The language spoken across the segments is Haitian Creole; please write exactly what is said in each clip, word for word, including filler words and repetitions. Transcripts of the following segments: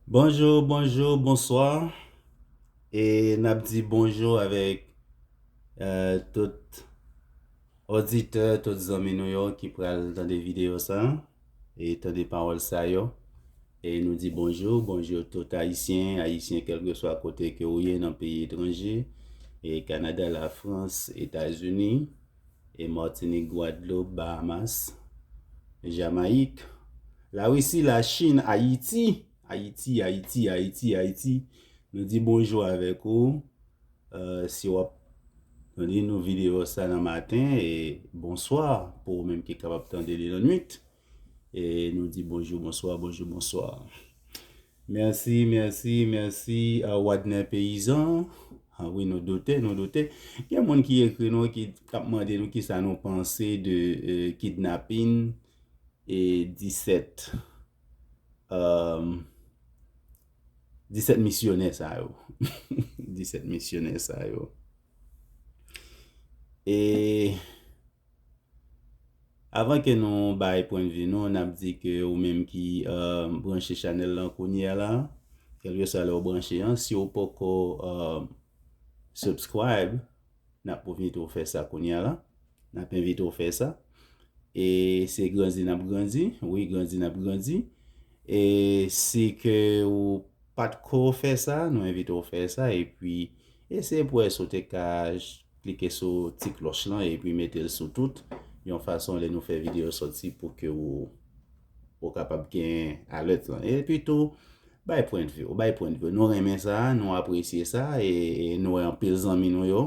Bonjou, bonjou, bonswa. E n ap di bonjou avèk, euh, tout oditè, tout zanmi nou yo ki pral tande videyo sa, e tande pawòl sa yo. E nou di bonjou, bonjou tout Ayisyen, Ayisyen kèlkeswa kote ke ou ye nan peyi etranje, e Kanada, Lafrans, Etazini, e Matinik, Gwadloup, Bahamas, Jamayik, Larisi, Lachin, Ayiti, Ayiti, Ayiti, Ayiti, Ayiti. Nou di bonjou avèk ou. Euh, si w ap tande nou videyo sa nan maten, e bonswa pou ou menm ki kapab tande li nan nwit. E nou di bonjou, bonswa, bonjou, bonswa. Mèsi, mèsi, mèsi a Wadner Peyizan. Ah wi, nou doute, nou doute. Gen moun ki ekri nou, ki k ap mande nou kisa nou panse de, euh, kidnapin e disèt, euh, disèt misyonè sa yo. Disèt misyonè sa yo. E avan ke nou bay pwennvi nou, n ap di ke ou menm ki, euh, branche chanèl lan kounye a la, kèlkeswa lè w branche an, si w poko, euh, subscribe, n ap envite w fè sa kounye a la. N ap envite w fè sa. E se grandi n ap grandi. Wi, grandi n ap grandi. E si ke ou pa t ko fè sa, nou envite w fè sa. Epi, eseye pou wè si w te ka j-, klike sou ti klòch lan epi mete l sou tout. Yon fason, lè nou fè videyo sòti, pou ke ou, ou kapab gen alèt lan. Epi tou, bay pwennvi w, bay pwennvi w. Nou renmen sa, nou apresye sa, e, e nou wè anpil zanmi nou yo,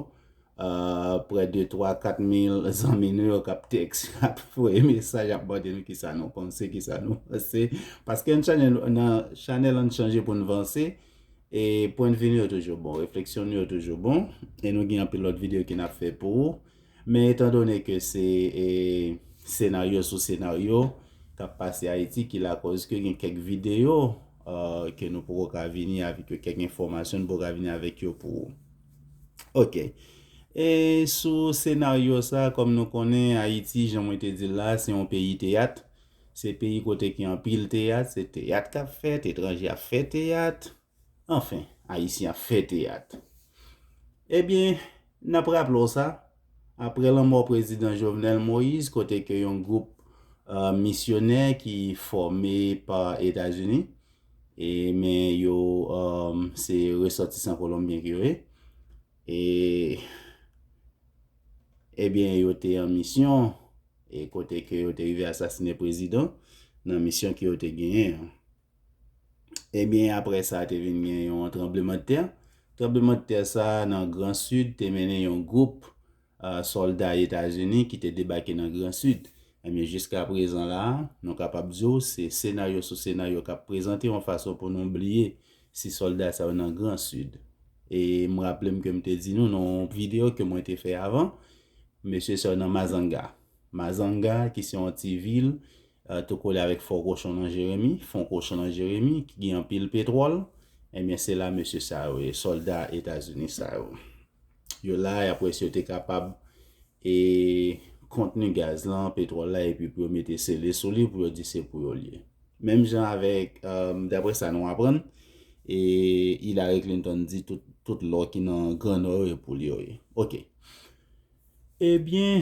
euh, prè de twa, kat mil zanmi nou yo k ap tèks, k ap voye mesaj, ap mande nou kisa nou panse, kisa nou panse. Paske nan chanèl, nan chanèl an n chanje pou n vanse, e pwennvi nou yo toujou bon, refleksyon nou yo toujou bon, e nou gen anpil lòt videyo ke n ap fè pou ou. Men etandone ke se, e, senaryo sou senaryo k ap pase Ayiti ki lakòz ke gen kèk videyo, euh, ke nou poko ka vini avèk yo, kèk enfòmasyon nou poko ka vini avèk yo pou ou. Ok. E sou senaryo sa, kòm nou konnen, Ayiti, jan mwen te di l la, se yon peyi teyat. Se peyi kote ki anpil teyat, se teyat k ap fèt, etranje ap fè teyat. Anfen, Ayisyen ap fè teyat. Ebyen, n ap raple w sa, apre lanmò prezidan Jovenel Moïse, kote ke yon gwoup, euh, misyonè ki fòme pa Etazini, e men yo, euh, se resòtisan kolonbyen ki yo ye, e, ebyen, yo te an misyon, e kote ke yo te rive asasine prezidan nan misyon ke yo te genyen an. Ebyen, apre sa, te vin gen yon tranblemanntè. Tranblemanntè sa a nan Gran Sid te mennen yon gwoup, euh, sòlda Etazini ki te debake nan Gran Sid. Ebyen, jiska prezan la a, nou kapab di w se senaryo sou senaryo k ap prezante yon fason pou nou bliye si sòlda sa yo nan Gran Sid. E m raple m ke m te di nou nan yon videyo ke mwen te fè avan, mesye sa yo nan Mazanga. Mazanga, ki se yon ti vil, euh, tou kole avèk Fò Kochon nan Jeremi, Fon Kochon nan Jeremi, ki gen anpil petwòl, ebyen, se la mesye sa yo ye, sòlda Etazini sa yo. Yo la, e apre si yo te kapab, e, kontni gaz lan, petwòl la, epi pou yo mete sele sou li, pou yo di se pou yo l ye. Menm jan avèk, euh, daprè sa nou aprann, e Hillary Clinton di tout, tout lò ki nan Gran Nò yo, e pou li yo ye. Ok. Ebyen,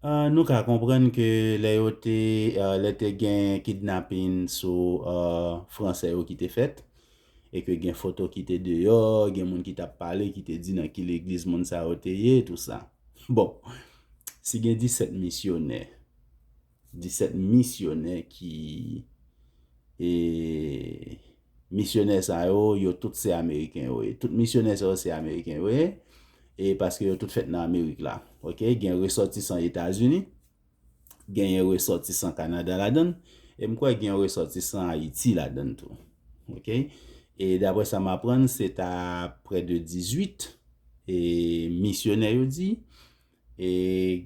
euh, nou ka konprann ke lè yo te, euh, lè te gen kidnapin sou, euh, Fransè yo ki te fèt, e ke gen foto ki te deyò, gen moun ki t ap pale, ki te di nan ki legliz moun sa yo te ye, tou sa. Bon, si gen disèt misyonè, disèt misyonè ki, e, misyonè sa yo, yo tout se Ameriken yo ye. Tout misyonè sa yo se Ameriken yo ye. E paske yo tout fèt nan Amerik la. Ok, gen resòtisan Etazini, genyen resòtisan Kanada ladann, e m kwè gen resòtisan Ayiti ladann tou. Ok? E daprè sa m aprann, se ta prè de dizuit, e, misyonè yo di, e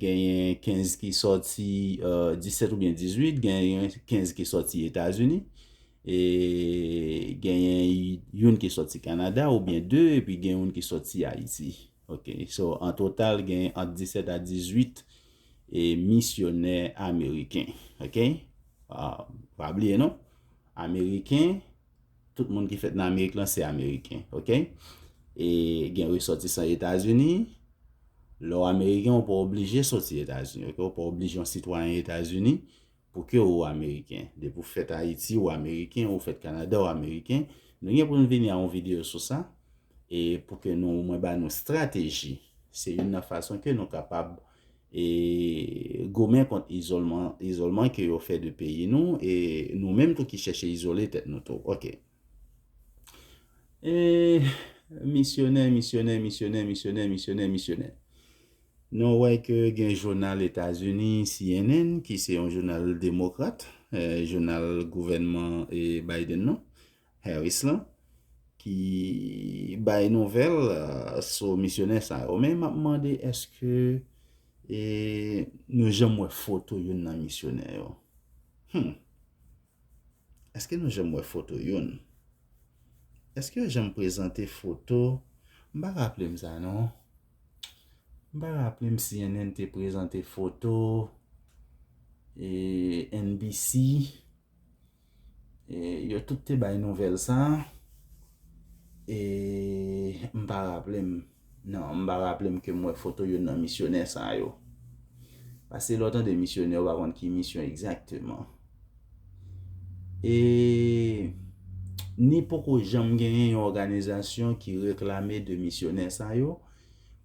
genyen kenz ki sòti, euh, disèt oubyen dizuit, genyen kenz ki sòti Etazini, e genyen youn ki sòti Kanada oubyen de, epi gen youn ki sòti Ayiti. Ok, so an total gen ant disèt a dizuit, e, misyonè ameriken. Ok? Ah, pa bliye non. Ameriken, Tout moun ki fèt nan Amerik lan se Ameriken, oke? E gen resòtisan Etazini. Lè w Ameriken, ou pa oblije soti Etazini, oke? Ou pa oblije yon sitwayen Etazini pou ke ou Ameriken. Depi w fèt Ayiti, ou Ameriken, ou fèt Kanada, ou Ameriken. Nou gen pou n vini a yon videyo sou sa. E pou ke nou, mwen ba nou estrateji. Se youn nan fason ke nou kapab e goumen kont izolman, izolman ke yo fè de peyi nou, e nou menm tou ki chèche izole tèt nou tou. Oke. E misyonè, misyonè, misyonè, misyonè, misyonè, misyonè. Nou wè ke gen jounal Etazini, C N N, ki se yon jounal demokrat, e, jounal gouvènman e Biden nan, Harris lan, ki bay nouvèl, e, sou misyonè sa yo. Men m ap mande, èske e, nou janm wè foto youn nan misyonè yo? Hmm. Èske nou janm wè foto youn? Èske yo janm prezante foto? M pa raple m sa non. M pa raple m si C N N te prezante foto e N B C. E yo tout te bay nouvèl sa. E m pa raple m. Non, m pa raple m ke m wè foto youn nan misyonè sa yo. Paske lè w tande misyonè, ou pa konn ki misyon egzakteman. E ni poko janm genyen yon òganizasyon ki reklame de misyonè sa yo,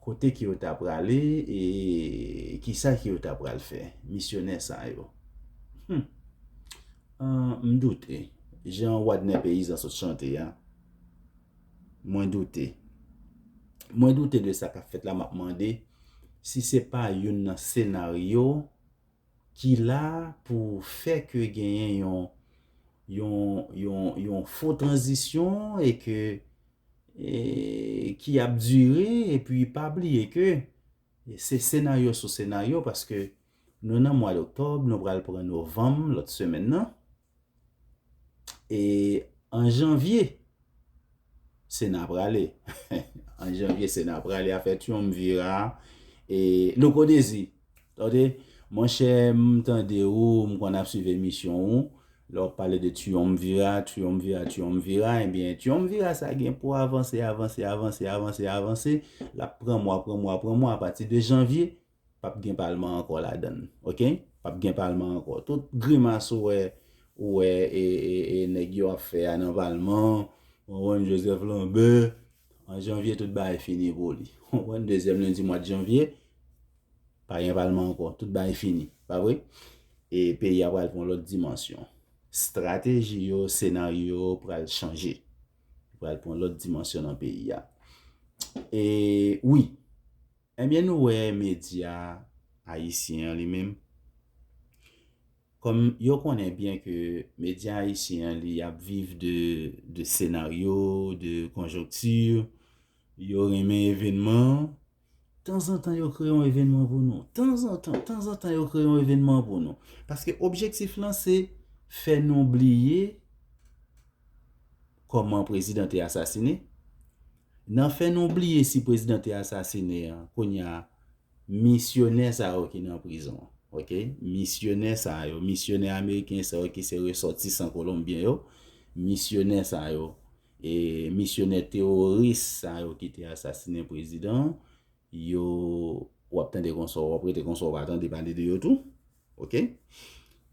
kote ke yo ta prale, e kisa ke yo ta pral fè, misyonè sa yo. Hmm. Ah, m doute. Jan Wadner Peyizan sot chante a, mwen doute. Mwen doute de sa k ap fèt la, m ap mande si se pa youn nan senaryo ki la pou fè ke genyen yon, yon, yon, yon fo tranzisyon e ke, e, ki ap dire, epi pa bliye ke se senaryo sou senaryo, paske nou nan mwa doktòb, nou pral pran novanm lòt semèn nan. E an janvye, Sena prale. An janvye, Sena prale, afè triumvirat. E Louko Dezi, tande, monchè, m tande ou, m konn ap swiv emisyon ou. Lè w ap pale de triumvirat, triumvirat, triumvirat, ebyen, triumvirat sa gen pou avanse, avanse, avanse, avanse, avanse. L ap pran mwa, pran mwa, pran mwa. Apati de janvye, p ap gen palman ankò ladan l, oke? P ap gen palman ankò. Tout grimas ou wè, ou wè, e, e, e nèg yo ap fè a nan palman, Juan Joseph Lambert, an janvye, tout bagay fini pou li. Konprann? Dezyèm lendi mwa de janvye, pa gen palman ankò. Tout bagay fini, pa vre? E peyi a pral pran lòt dimansyon. Estrateji yo, senaryo yo pral chanje. Pral pran lòt dimansyon nan peyi a. E wi, ebyen, nou wè medya ayisyen an li menm. Kòm yo konnen byen ke medya ayisyen an, li ap viv de, de senaryo, de konjonkti, yo renmen evènman. Tanzantan, yo kreye yon evènman pou nou. Tanzantan, tanzantan, yo kreye yon evènman pou nou. Paske objektif lan, se fè nou bliye kòman prezidan te asasine. Nan fè nou bliye si prezidan te asasine an, kounye a, misyonè sa yo ki nan prizon, oke? Misyonè sa yo, misyonè ameriken sa yo ki se resòtisan kolonbyen yo, misyonè sa yo, e misyonè teworis sa yo ki te asasinen prezidan, yo, w ap tande konsa, w ap rete konsa, w pa tande pale de yo tou, oke?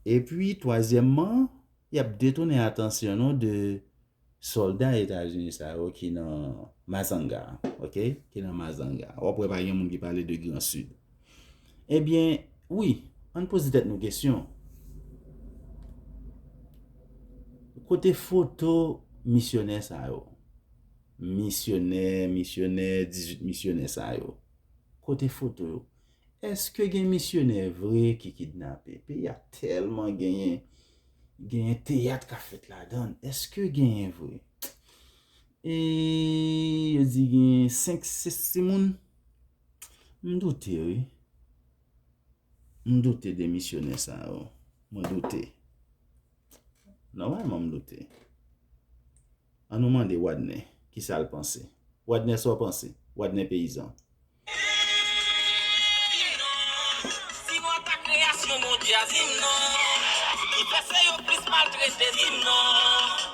Epi, twazyèmman, y ap detounen atansyon nou de sòlda Etazini sa yo ki nan Mazanga, oke? Ki nan Mazanga. W ap wè pa gen moun ki pale de Gran Sid. Ebyen, wi, ann poze tèt nou kesyon. Kote foto misyonè sa yo? Misyonè, misyonè, dizuit misyonè sa yo. Kote foto yo? Èske gen misyonè vre ki kidnape? Peyi a tèlman genyen, genyen teyat k ap fèt ladan l. Èske genyen vre? E yo di gen senk, sis timoun. M doute, wi. M doute de misyonè sa yo. Mwen doute. Nòmalman, m doute. An nou mande Wadner, kisa l panse? Wadner, sa w panse? Wadner Peyizan. Si nou atak kreyasyon Bondye a, di m non. Ki fè se yo plis maltrete, di m non.